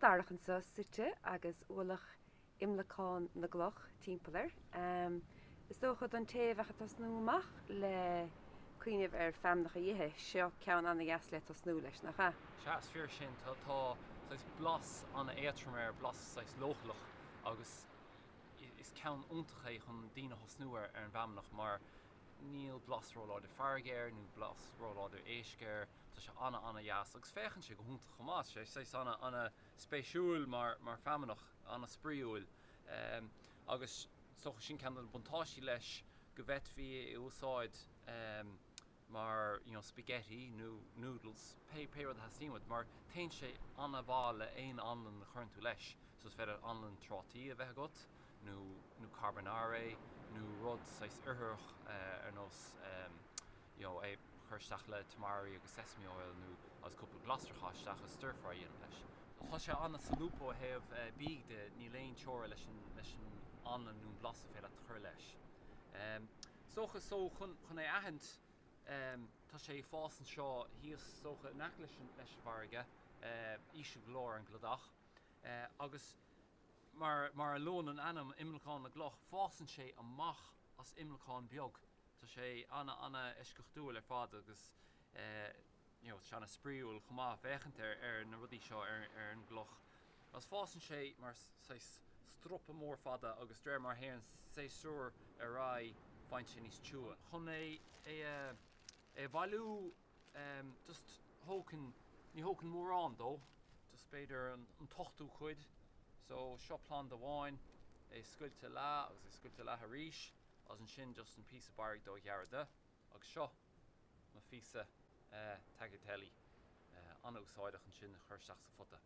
darach anseo suite agus ualach Imleacán na gCloch timpeall air. Is dócha don té a bheadh ag tosnú amach le cuimhneamh ar feamnach a dh'ithe, seo ceann ana-dheas le tosnú leis, nach ea? Sea, is fíor sin. Tá saghas blas ana-éatrom air, blas saghas leochaileach agus is ceann iontach é chun daoine a thosnú ar an bhfeamnach mar níl blas róláidir farraige air nó blas róláidir éisc air. Tá sé ana-ana-dheas agus féachann sé go hiontach chomh maith. Tá sé saghas ana-ana-spéisiúil mar mar feamnach, ana-spraíúil agus is dócha sin ceann de na buntáistí leis go bhféadfaí é a úsáid mar you know spaghetti nó noodles, pé pé rud a theastaíonn uait mar téann sé ana-mhaith le aon anlann a chuireann tú leis. So is féidir anlann trátaí a bheith agat nó nó carbonara nó rud saghas oirthearach ar nós you know é chur isteach le tamari agus sesame oil nó agus cúpla glasra a chur isteach agus stir fry a dhéanamh leis. Tá sé an-solúbtha ó thaobh bídh de, níl aon teora leis an leis an anlann nó an blas a féidir leat a chur leis. Is dócha so chun chun é a aithint tá sé ag fás anseo thíos is dócha in aice leis an leis an bhfarraige, íseal go leor ar an gcladach agus mar mar a luann an ainm Imleacán na gCloch fásann sé amach as imleacán beag. Tá sé ana ana eisceachtúil ar fad agus you know tá sé ana spraíúil chomh maith féachaint ar ar na rudaí seo ar ar an gcloch. Agus fásann sé mar saghas stropa mór fada agus de réir mar a théann séasúr ar aghaidh faigheann sé níos tiubha. Chun é é a é a bhailiú just thógfainn ní thógfainn mórán dó just b'fhéidir an an t-ochtú cuid so seo planda amháin é scoilte leath agus é scoilte leath arís. Agus ansin just an píosa barraigh dó a ghearradh de. Agus seo mo phíosa tagliatelle. An-úsáideach ansin a chur isteach sa phota.